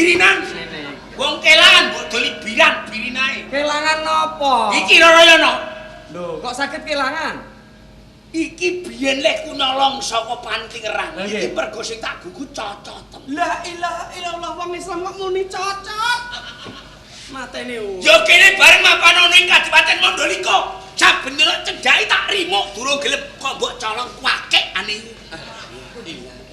Biran-birinan. Wong kelangan mbok doli biran-birinae. Kelangan napa? Iki Rarayana. Lho, kok saged kelangan? Iki biyen lek ku nyolong saka panting erang. Lah, Iki nggih. mergo sing tak gugu cocotem. La ilaha illallah, wong Islam kok muni cocok. Matene wong. Ya kene bareng mapan ana ing Kadipaten Mandalika. Saben delok cedhaki tak rimuk durung gelem kok mbok colong kuwakek ane.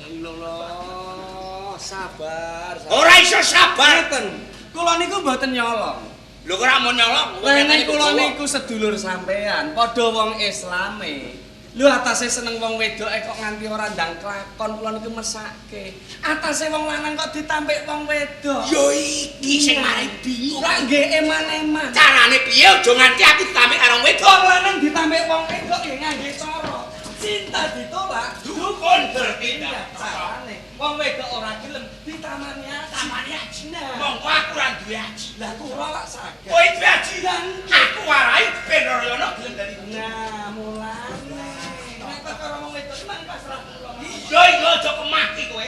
Illallah, sabar, sabar. Ora iso sabar. Mboten. Kula niku mboten nyolong. Lho kok ora mau nyolong? Lah nek kula niku sedulur sampean, padha wong Islame. Lho atase seneng wong wedoke kok nganti ora ndang kelakon, kula niku mesake. Atase wong lanang kok ditampik wong wedok. Ya iki sing marai bingung. Lah nggih eman-eman. Carane piye aja nganti aku ditampik karo wedok. Wong lanang ditampik wong wedok nggih ngangge cara. Cinta ditolak, Dukun bertindak. Carane wong wedok ora gelem ditamani aji. Tamani aji. Nah. Mongko aku ora duwe aji. Lah kula lak saged. Kowe duwe aji. Lah Aku warai ben Rarayana gelem dadi. Nah, mulane. Nek perkara wong wedok nang pasrah kula. Iya iya aja kemaki kowe.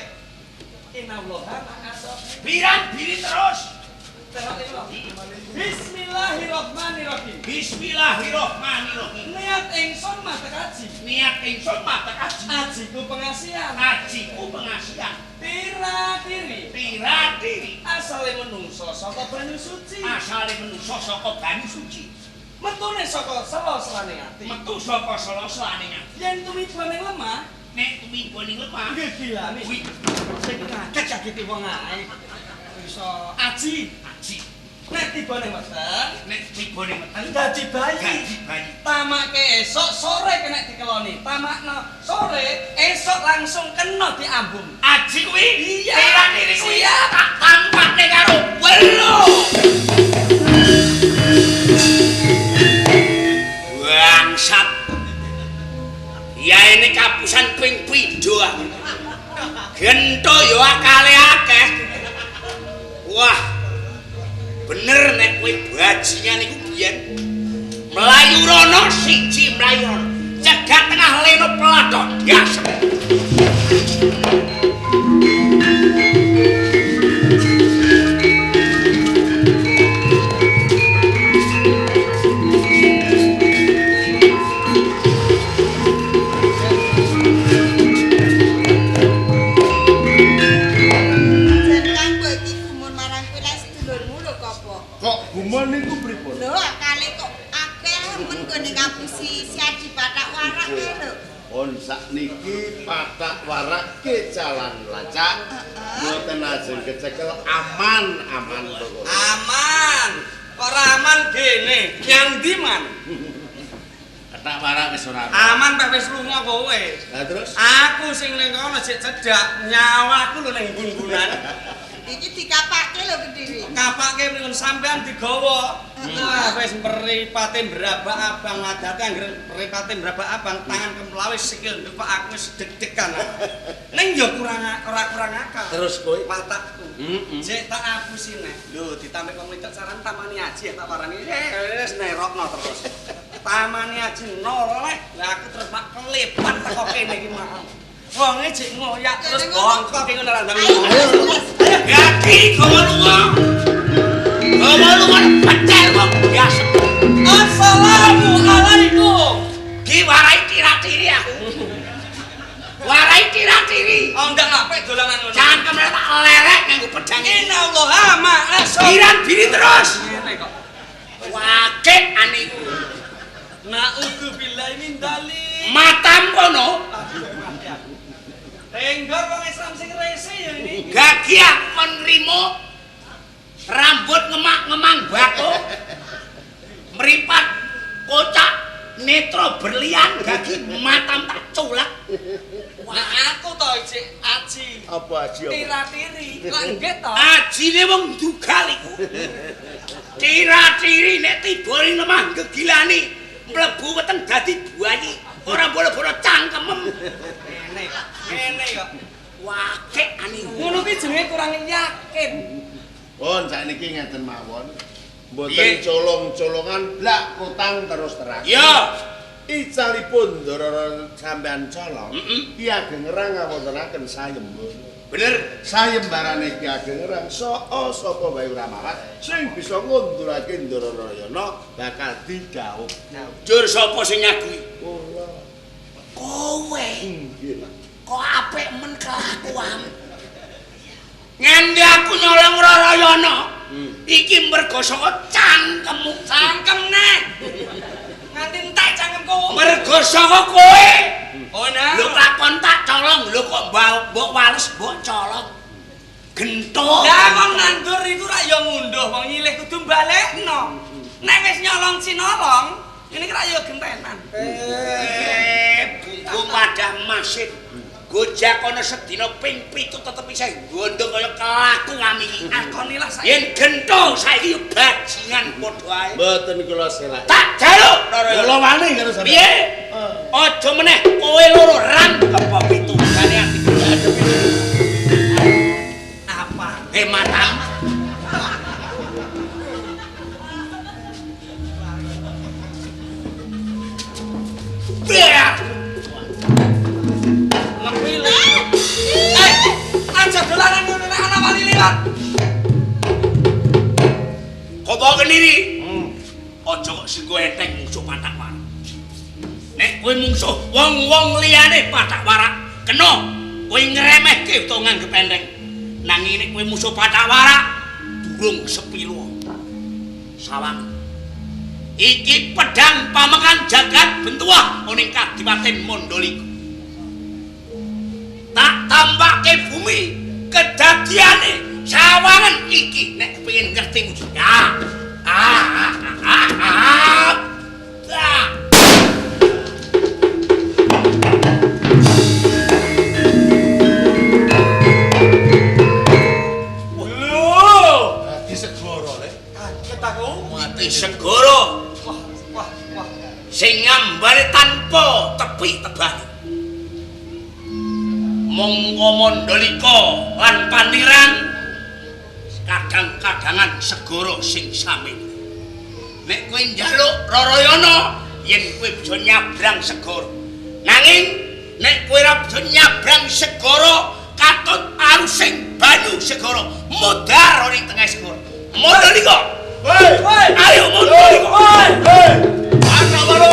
Innallaha ma'as Biran-biri terus. Bismillahirrahmanirrahim. Bismillahirrahmanirrahim. Niat ingsun matek aji. Niat ingsun matek aji. Ajiku pengasihan. Ajiku pengasihan. Tira-tiri. Tira-tiri. Asale menungso saka banyu suci. Asale menungso saka banyu suci. Metune saka sela-selane ati. Metu saka sela-selane ati. Yen tumiba ning lemah, Nek tumiba ning lemah, nggih gilane. kuwi Sing kaget-kageti wong ae. Iso aji. aji. Nek tiba ning weteng, Nek tiba ning weteng dadi bayi. dadi bayi. Tamake esok sore kena dikeloni. Tamakno sore esok langsung kena diambung. Aji kuwi Iya. tira-tiri kuwi Siap. tak tampakne karo welo. Bangsat. Ya ini kapusan ping pindho aku. Gento ya akale akeh. Wah. Bener nek kowe bajingan iku biyen mlayu rono siji mlayu rono. Cegat tengah leno pelathok diasem. Jan Kang kowe iki gumun marang kowe lek sedulurmu lho Kopo. Kok gumun niku pripun? Lho akale kok akeh men gone ngapusi si Adi Patak Warak kae lho. Pun sakniki patak warak kecalan lacak. Mboten ajeng kecekel aman aman pokoke. Aman. Kok ora aman gene? Nyang ndi man? Patak warak wis ora. Aman peh wis lunga kowe. Lah terus Aku sing ning kono sik cedhak, nyawaku lho ning nggun-nggunan. Iki dikapake lho Kediri. Kapake mrikon sampean digawa. Wah, wis mripate mbrabak abang adate anggere mripate mbrabak abang tangan kemlawe sikil ndepak aku wis deg-degan. Ning ya kurang ora kurang akal. Terus kowe watakku. Heeh. Jek tak apusi neh. Lho ditampik wong wedok saran tamani aji ya tak warani. Wis nerokno terus. Tamani aji noleh. Lah aku terus mak kelepat teko kene iki mau. Wonge jek ngoyak terus bongkok iki ngono ra ndang. Ayo. Gaki gawa lunga. Gawa lunga pecer wong biasa. Assalamualaikum. Ki warai tira-tiri aku. Warai tira-tiri. Oh ndak apik dolanan ngono. Cangkem tak lerek nganggo pedang iki. Innallaha ma'as. Biran-biri terus. Ngene kok. Wakek ane iku. Naudzubillahi min dzalik. Matam kono. Aduh, mati aku. Tenggor wong Islam sing rese ya ini. Gagi aku kon nrimo rambut ngemak-ngemang bako. Meripat kocak netra berlian gagi matam tak culek. Nah aku to isik aji. Apa aji apa? Tira-tiri. Lah nggih to. Ajine wong dugal iku. Tira-tiri nek tiba ning lemah gegilani mlebu weteng dadi bayi, ora bolo-bolo cangkemem. Ngene. Ngene kok. Wakek ane. Ngono ki jenenge kurang yakin. Pun sakniki ngeten mawon. Mboten Piye? colong-colongan blak kutang terus terang. Ya, Icalipun ndororo sampean colong, Mm-mm. Ki Ageng Ngerang ngawontenaken sayembara. Bener. Sayembarane Ki Ageng Ngerang saka sapa wae ora marat sing bisa ngundurake Ndara Narayana bakal didhawuh. Jur sapa sing nyagui? Kula. Kowe. Nggih. Kok apik men kelakuan. Nganti aku nyolong Rarayana. Iki mergo saka cangkemmu. Cangkem neh. Nganti entek cangkemku. Mergo saka kowe. Oh nah. Lho lakon tak colong, lho kok mbok wales mbok colong. Gentuk. Lah wong nandur iku rak ya ngunduh, wong nyilih kudu balekno. Nek wis nyolong sinolong, ngene iki rak ya gentenan. Bungku wadah masin. Gojek ana sedina ping 7 tetep isih gondong kaya kelakuan iki. Akoni lah saiki. Yen gento saiki yo bajingan padha ae. Mboten kula selak. Tak jaluk Narayana. Kula wani karo sampeyan. Piye? Aja meneh kowe loro rangkep pitu gane ati adepi. Apa? Matamu. Biar. Aja dolanan ngono nek ana wali liwat. Kok bawa kendiri? Aja kok sing kowe enteng mungsuh Patak Warak. Nek kowe mungsuh wong-wong liyane Patak Warak, kena kowe ngremehke utawa nganggep enteng. Nanging nek kowe mungsuh Patak Warak, durung sepilu. Sawang. Iki pedang pamekan jagat bentuah ning Kadipaten Mandalika. Tak tampake bumi kedadiane sawangan iki nek kepengin ngerti wujud. Ah ah ah ah. Lho, dadi segara le. Kaget aku. Mati segara. Wah, wah, wah. Sing ngambare tanpa tepi tebane. Mongko Mandalika lan Panirang kadang-kadangan segara sing sami. Nek kowe njaluk Rarayana yen kowe bisa nyabrang segara. Nanging nek kowe ora bisa nyabrang segara katut arusing banyu segara mudhar ning tengah segara. Mandalika. Hei! Ayo Mandalika. Hei! Ana wae.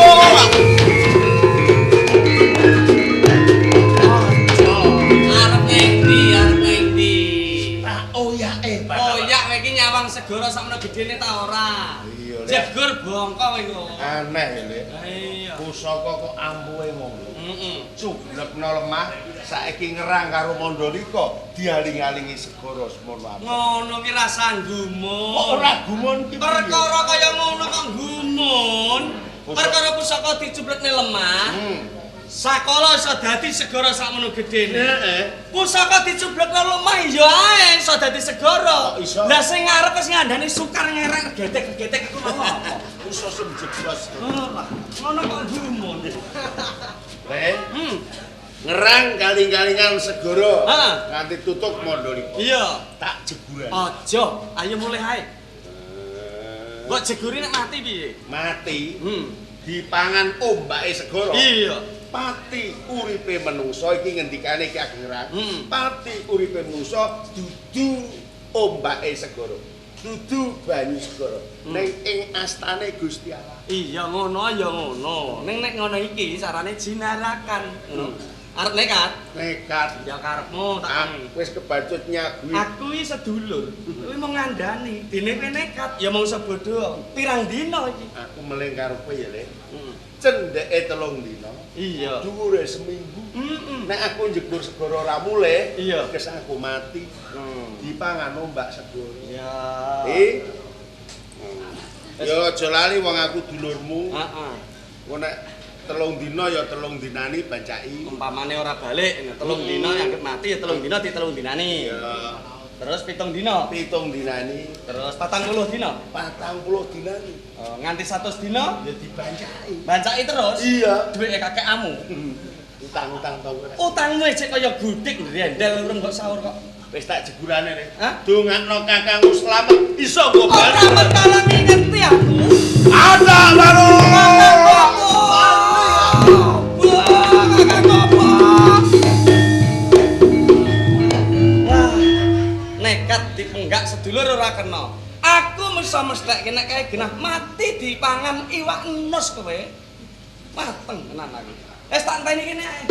Nyawang segara sakmono gedene ta ora? Iya, Jegur bongko kowe iku. Aneh lho. Iya. Pusaka kok ampuhe ngono. Heeh. Cublekno lemah saiki ngerang karo Mandalika dialing-alingi segara semono ampuh. Ngono ki rasa gumun. Kok ora gumun ki? Perkara kaya ngono kok gumun. Perkara pusaka dicublekne lemah. Sakala iso dadi segara sakmono gedene. Heeh. Pusaka dicublekno lemah ya ae iso dadi segara. Lah sing ngarep wis ngandani sukar ngerek getek-getek iku lho apa? Iso semjeblos. Ora. Ngono kok gumun. Le. Ngerang kaling-kalingan segara. Nganti tutuk Mandalika. Iya. Tak jeguran. Aja, ayo mulih ae. Mbok jeguri nek mati piye? Mati. Dipangan ombake segara. Iya. Pati uripe menungsa iki ngendikane Ki Ageng Ngerang. Pati uripe menungsa dudu ombake segara. Dudu banyu segara. Ning ing astane Gusti Allah. Iya ngono ya ngono. Ning nek ngono iki carane jinarakan. Ngono. Arep nekat? Nekat. Ya karepmu tak. Wis kebacut nyagui. Aku iki sedulur. Kuwi mung ngandani. Dene kowe nekat ya mung sebodo. Pirang dina iki? Aku meling karo kowe ya, Le. Cendheke 3 dina. Iya. Dhuwure seminggu. Nek aku njegur segara ora mulih, kes aku mati. Dipangan ombak segara. Iya. Ya aja lali wong aku dulurmu. Heeh. Engko nek 3 dina ya 3 dinani bancaki. Umpamane ora balik, 3 dina anggep mati ya 3 dina di 3 dinani. Iya. Terus 7 dina. 7 dinani. Terus 40 dina. 40 dinani. Oh, nganti 100 dina ya dibancaki. Bancaki terus? Iya. Duwike kakekamu. Utang-utang tau ora. Utangmu ijek kaya gudik ndrendel urung mbok sahur kok. Wis tak jegurane le. Hah? Dongakno kakangmu slamet iso nggo Ora perkara ngerti aku. Ada baru. Wah, kakang apa? Jujur ora kena. Aku iso mestheke nek kae genah mati dipangan iwak enos kowe. Mateng tenan aku. Wis tak enteni kene ae.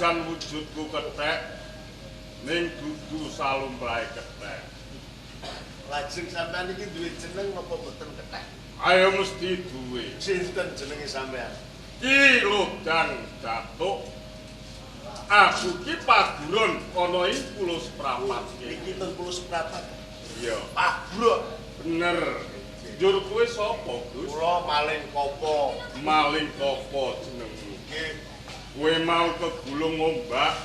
Wujudku kethek ning dudu salumrahe kethek. Lajeng sampean iki duwe jeneng napa mboten kethek? Ayo mesti duwe. Sinten jenenge sampean? Ki Lodang Datuk. Aku ki paguron ana ing Pulo Seprapat. Iki teng Pulo Seprapat. Iya. Paguron. Bener. Njur kowe sapa, Gus? Kula Maling Kopo. Maling Kopo jenengmu. Nggih. Kowe mau kegulung ombak,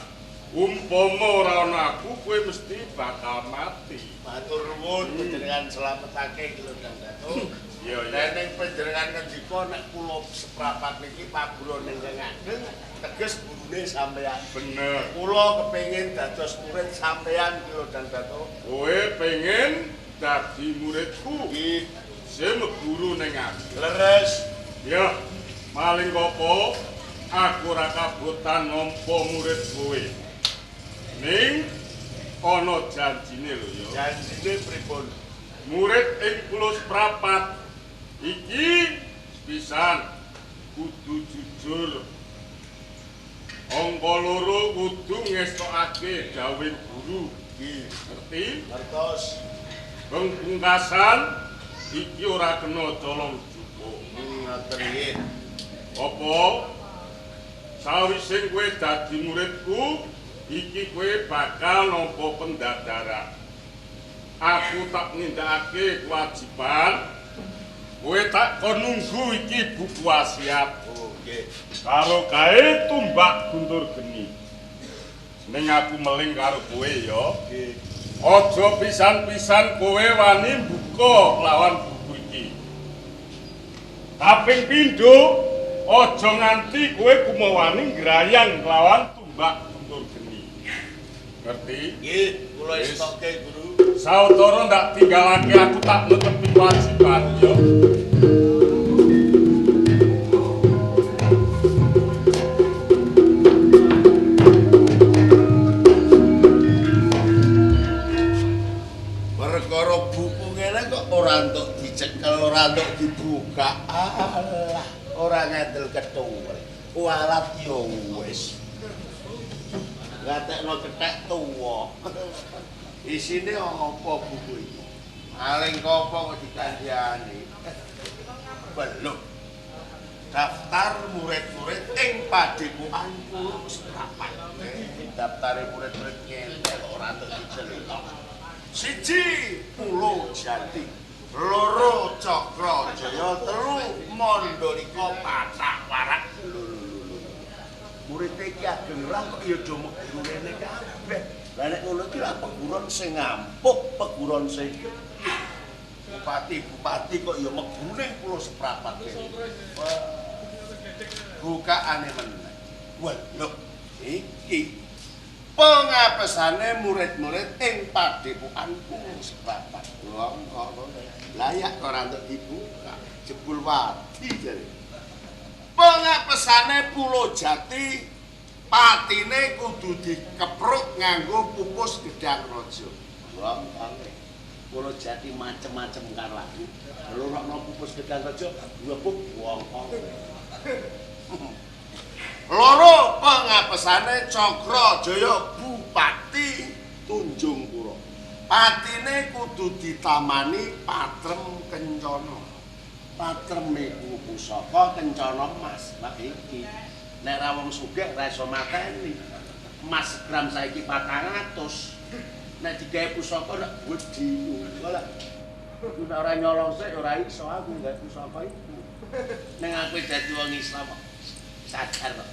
umpama ora ana aku kowe mesti bakal mati. Matur nuwun panjenengan slametake Ki Lodang Datuk. Iya, iya. Ning panjenengan ngendika nek kula seprapat niki paguron ingkang ageng teges gurune sampean. Bener. Kula kepengin dados murid sampean Ki Lodang Datuk. Kowe pengen dadi muridku? Nggih. Sing meguru ning aku. Leres. Ya, Maling Kopo. Aku ora kabotan nampa murid kowe. Ning ana janjine lho ya. Janjine pripun? Murid ing Pulo Seprapat iki pisan kudu jujur. Angka loro kudu ngestokake dawuh guru. Nggih, ngerti? Ngertos. Pungkasan iki ora kena colong jupuk. Ngoten nggih. Apa? Sawise kowe dadi muridku, iki kowe bakal nampa pendadaran. Aku tak nindakake kewajiban, kowe tak kon nunggu iki buku wasiat. Oh, nggih. Karo kae tumbak guntur geni. Ning aku meling karo kowe ya. Nggih. Aja pisan-pisan kowe wani mbuka lawan buku iki. Kaping pindho, aja nganti kowe kumawani ngrayang lawan tumbak guntur geni. Ngerti? Nggih, kula estoke guru. Sawetara ndak tinggalake aku tak netepi kewajiban ya. Perkara buku ngene kok ora entuk dicekel, ora entuk dibuka. Alah, ora ngandel kethuwel. Kualat ya wis. Gatekno kethek tuwa. Isine apa buku iki? Maling kopo kok dikandhani? Belum. Daftar murid-murid ing padepokan Pulo Seprapat. Daftare murid-murid ngene kok ora entuk dicelok. 1 Pulo Jati, 2 Cakra Jaya, 3 Mandalika Patak Warak. Murid iki Ageng Rang kok ya do meguru rene kabeh. Lah nek ngono iki lak peguron sing ampuh, peguron sing bupati-bupati kok ya meguru ning Pulo Seprapat kene. Wah. Bukaane meneh. Wah, lho iki pengapesane murid-murid ing padepokan Pulo Seprapat. Wong kok layak kok ora entuk dibuka, jebul wadi jare. Pengapesane Pulo Jati patine kudu dikepruk nganggo pupus gedang raja. Wong kok Pulo Jati macem-macem karo aku. Lurokno pupus gedang raja, mlebu wong kok. 2 pengapesane Cakra Jaya Bupati Tunjungpura. Patine kudu ditamani patrem kencana. Patrem iku pusaka kencana emas. Lah iki nek ra wong sugih ra iso mateni. Emas gram saiki 400. Nek digawe pusaka nek wedi. Lah nek ora nyolong sik ora iso aku gawe pusaka iku. Ning aku dadi wong Islam kok sadar kok.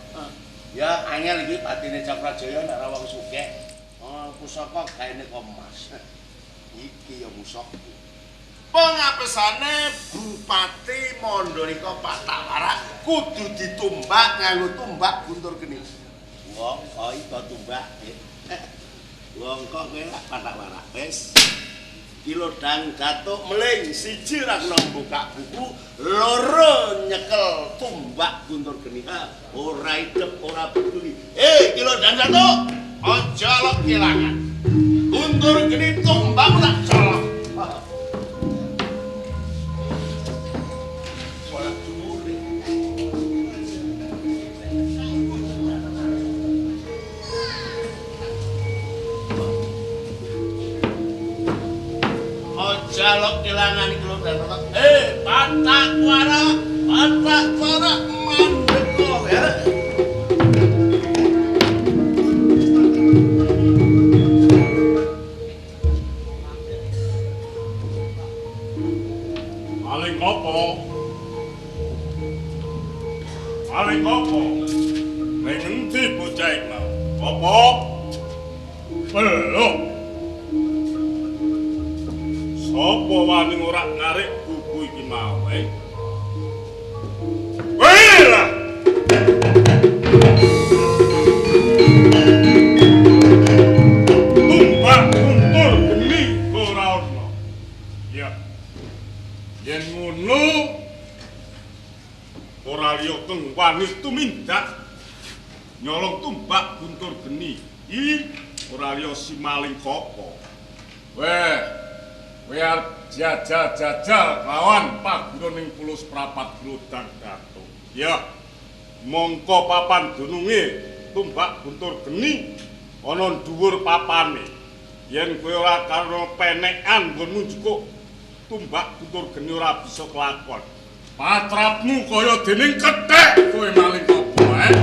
Ya angel iki patine Cakra Jaya nek ora wong sugih. Oh, pusaka gaene kok emas. Iki ya pusaka. Pengapesane Bupati Mandalika Patak Warak kudu ditumbak nganggo tumbak guntur geni. Wong kok iso tumbak. Wong kok kowe lak Patak Warak wis. Ki Lodang Datuk meling 1 ra kena buka buku, 2 nyekel tumbak guntur geni. Ora idep, ora peduli. Ki Lodang Datuk, aja lok kelangan. Guntur geni tumbak tak colok. Jalok kelangan iki lho Datuk. Patak Warak, Patak Warak mandek kok ya. Maling opo? Maling opo? Ning endi bocah iki mau? Opo? Belum. Sopo wani ngorak-ngarik buku iki mau, eh? Wih lah! Tumbak guntur geni ora ono. Ya. Yen ngono ora liya keng wani tumindak nyolong tumbak guntur geni. Iki ora liya si maling kopo. Weh, kowe arep jajal-jajal lawan paguron ing Pulo Seprapat Lodang Datuk. Ya, mongko papan dununge tumbak guntur geni ana dhuwur papane. Yen kowe ora karo penekan nggonmu njukuk tumbak guntur geni ora bisa kelakon. Patrapmu kaya dening kethek kowe maling apa, eh?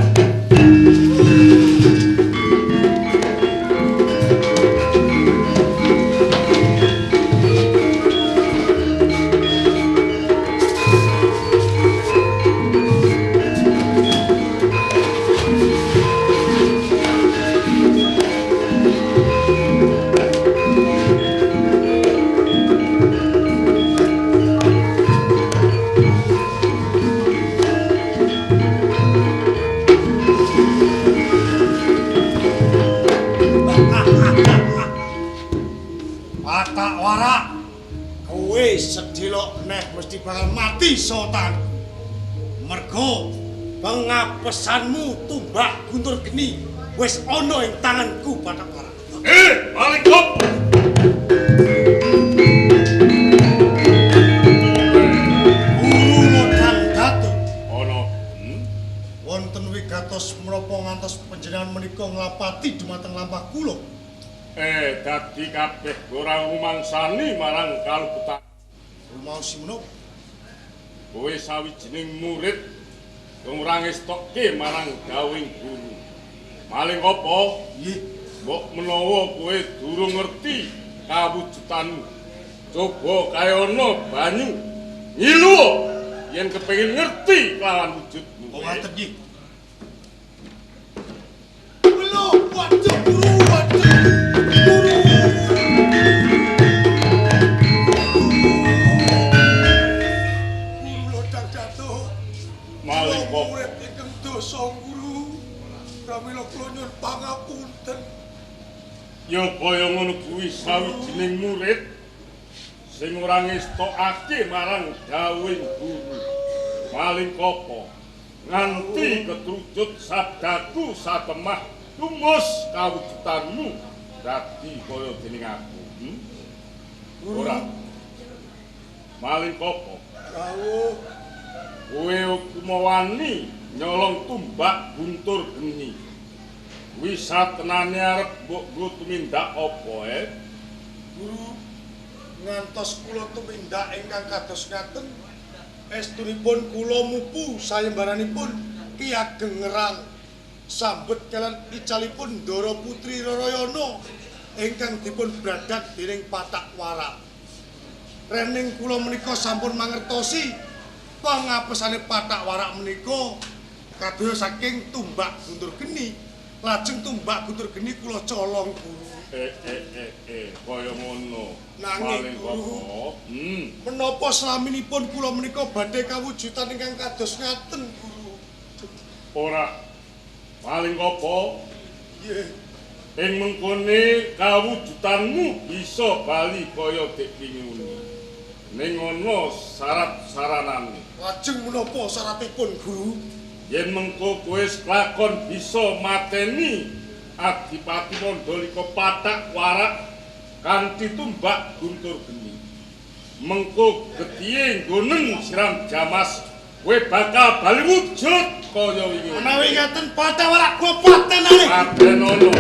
Bakal mati sotan. Mergo pengapesanmu tumbak guntur geni wis ana ing tanganku Bathara Warak. Balik kop. Guru Lodang Datuk ana. Wonten wigatos menapa ngantos panjenengan menika nglapati dumateng lampah kula? Dadi kabeh ora rumangsani marang kaluputan. Rumaos menapa? Kowe sawijining murid kang ora ngestokke marang dawuhing guru. Maling apa? Nggih. Mbok menawa kowe durung ngerti kawujudanmu. Coba kae ana banyu ngilu yen kepengin ngerti kelawan wujudmu. Oh ngaten nggih. Lho, waduh guru, waduh. Guru. Guru lodang jatuh. Maling kok murid ingkang dosa guru. Pramila kula nyuwun pangapunten. Ya kaya ngono kuwi sawijining murid sing ora ngestokake marang dawuhing guru. Maling kopo nganti ketrucut sabdaku satemah tumus kawujudanmu dadi kaya dening aku. Ora. Maling kopo? Rawuh. Kowe kumawani nyolong tumbak guntur geni. Kuwi satenane arep mbok nggo tumindak apa, Guru, ngantos kula tumindak ingkang kados ngaten, estunipun kula mupu sayembaranipun Ki Ageng Ngerang sambet kalian icalipun Ndara Putri Rarayana ingkang dipun bradak dening Pathak Warak. Rening kula menika sampun mangertosi pangapesane Pathak Warak menika kadoya saking tumbak guntur geni. Lajeng tumbak guntur geni kula colong guru. Kaya ngono. Nanging guru, menapa slaminipun kula menika badhe kawujudan ingkang kados ngaten guru? Ora. Paling apa? Nggih. Ing mengkone kawujudanmu bisa bali kaya dek wingi. Ning ana syarat saranane. Lajeng menapa syaratipun guru? Yen mengko kowe kelakon bisa mateni Adipati Mandalika Pathak Warak kanthi tumbak guntur geni. Mengko getihe nggonen siram jamas kowe bakal bali wujud kaya wingi. Menawi ngaten Pathak Warak kula patenane. Patenono.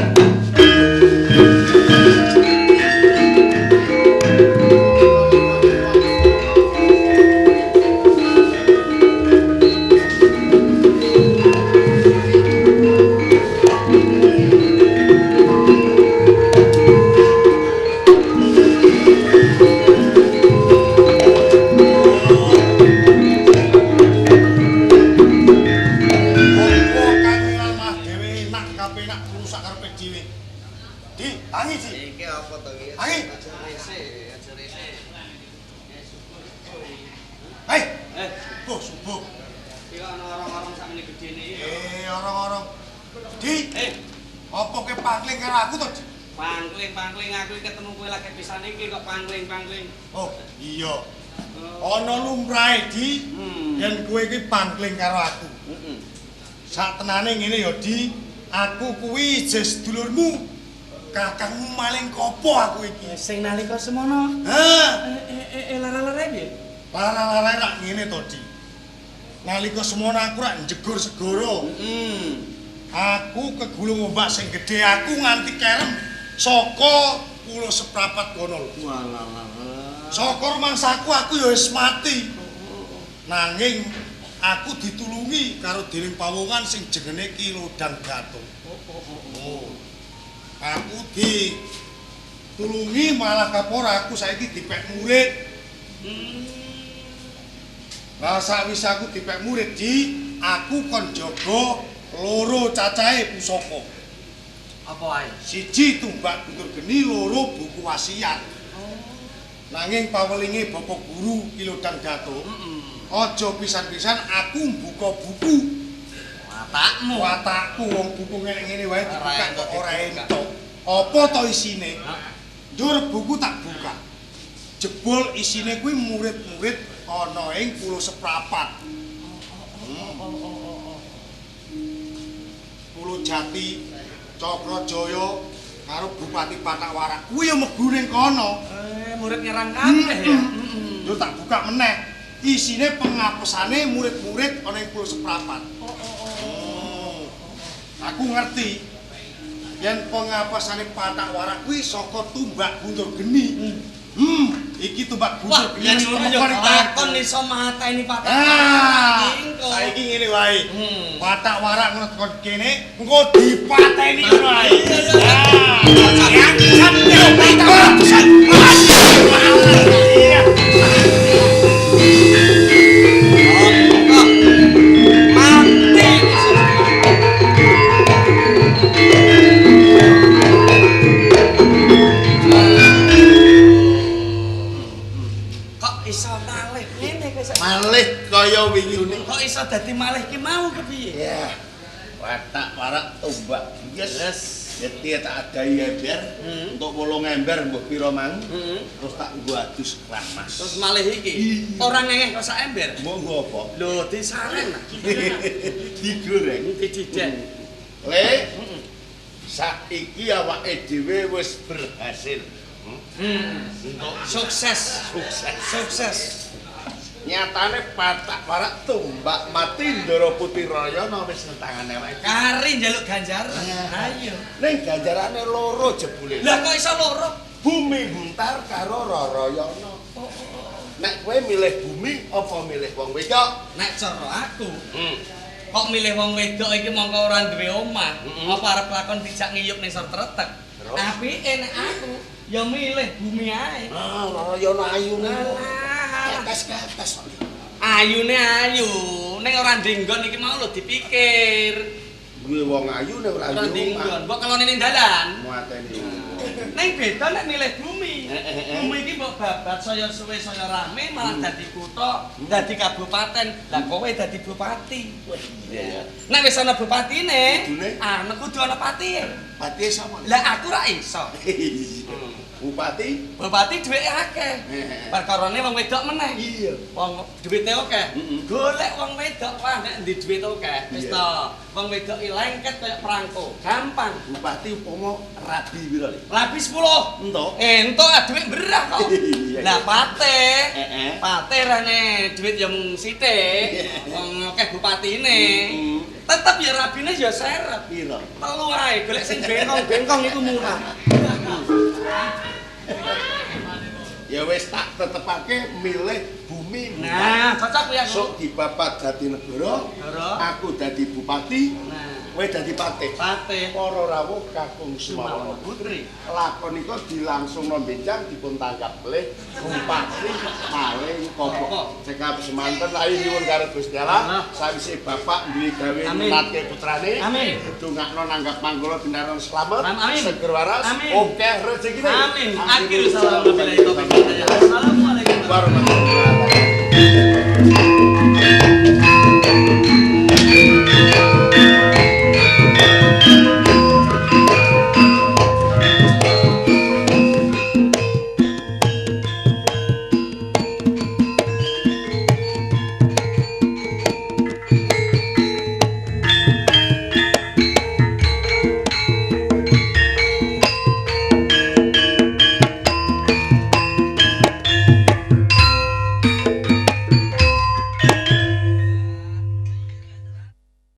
Oh iya. Ana lumrahe Di, yen kowe iki pangkling karo aku. Sak tenane ngene ya Di, aku kuwi isih sedulurmu. Kakangmu maling kopo aku iki. Sing nalika semono. Ha. Lara-larae piye? Lara-larae rak ngene to Di. Nalika semono aku rak njegur segara. Aku kegulung ombak sing gedhe, aku nganti kerem saka pulo seprapat kono lho. Walah. Saka rumangsaku aku ya wis mati. Nanging aku ditulungi karo dening pawongan sing jenenge Ki Lodang Gato. Oh. Aku ditulungi malah kapora aku saiki dipek murid. Lah sakwise aku dipek murid Di, aku kon jaga loro cacahe pusaka. Apa wae? Siji tumbak guntur geni, loro buku wasiat. Nanging pawelinge Bapak Guru Ki Lodang Gato, aja pisan-pisan aku mbuka buku. Watakmu. Watakku wong buku ngene-ngene wae dibuka kok ora entuk. Apa to isine? Njur buku tak buka. Jebul isine kuwi murid-murid ana ing pulo seprapat. Pulo Jati, Cakrajaya karo Bupati Pathak Warak kuwi ya mlebu ning kono. Murid nyerang kabeh ya. Yo tak buka meneh. Isine pengapesane murid-murid ana ing pulo seprapat. Aku ngerti. Yen pengapasane Patak Warak kuwi saka tumbak guntur geni. Iki tumbak Wah, guntur yen geni ngono ya lakon iso mateni Patak Warak. Engko. Saiki ngene wae. Patak Warak ngono tekan kene, engko dipateni ngono wae. Iya. Mati. Kok iso malih ngene kok iso? Malih kaya wingi. Kok iso dadi malih ki mau kepiye? Ya. Watak warak tombak bies. Yeti tak adahi ember, untuk 8 ember mbok pira mang. Terus tak nggo adus keramas. Terus malih iki ora ngengeh kok sak ember. Mbok nggo apa? Lho, disaren. Digoreng. Dijijek. Le, saiki awake dhewe wis berhasil. Untuk sukses. Sukses. Sukses. Nyatane Patak Warak tumbak mati Ndara Putih Rayana wis nang tangane awake. Kari njaluk ganjaran. Ayo. Ning ganjarane loro jebule. Lah kok iso loro? Bumi Buntar karo Rarayana. Nek kowe milih bumi apa milih wong wedok? Nek cara aku, kok milih wong wedok iki mongko ora duwe omah, apa arep lakon dijak ngiyup ning sor tretek. Apike nek aku ya milih bumi ae. Ah, Rarayana ayune. Alah. Ketes-ketes. Ayune ayu, ning ora ndinggon iki mau lho dipikir. Duwe wong ayu nek ora Ora duwe omah. ndinggon, mbok kelone ning dalan. Muateni. Ning beda nek milih bumi. Bumi iki mbok babat saya suwe saya rame malah dadi kutha, dadi kabupaten. Lah kowe dadi bupati. Iya. Nek wis ana bupatine, Kudune? ah kudu ana patihe. Patihe sapa? Lah aku ra iso. Bupati? Bupati duweke akeh. Perkarane wong wedok meneh. Iya. Wong duwite akeh. Golek wong wedok wah nek ndi duwite akeh. Wis to, wong wedok iki lengket kaya prangko. Gampang. Bupati upama rabi pira le? Rabi 10. Entuk. Entuk ah dhuwit berah kok. Iya. Lah pate. Heeh. Pate rene dhuwit ya mung sithik. Wong akeh bupatine. Tetep ya rabine ya serep. Pira? Telu ae golek sing bengkong-bengkong iku murah. Ya wis tak tetepake milih bumi. Nah, cocok ya aku. Sok dibabat dadi negara, aku dadi bupati, Nah, kowe dadi patih. Patih. Para rawuh kakung Sumawana Sumawana Putri. Lakon nika dilangsungno benjang dipun tanggap melih Bupati Maling Kopo. Cekap semanten ayu nyuwun karo Gusti Allah, sawise bapak duwe gawe nuntatke putrane. Amin. Dongakno nanggap manggala binaron slamet, Amin. seger waras, Amin. akeh rezekine. Amin. Akhir salam wabillahi taufiq wal hidayah. Assalamualaikum warahmatullahi.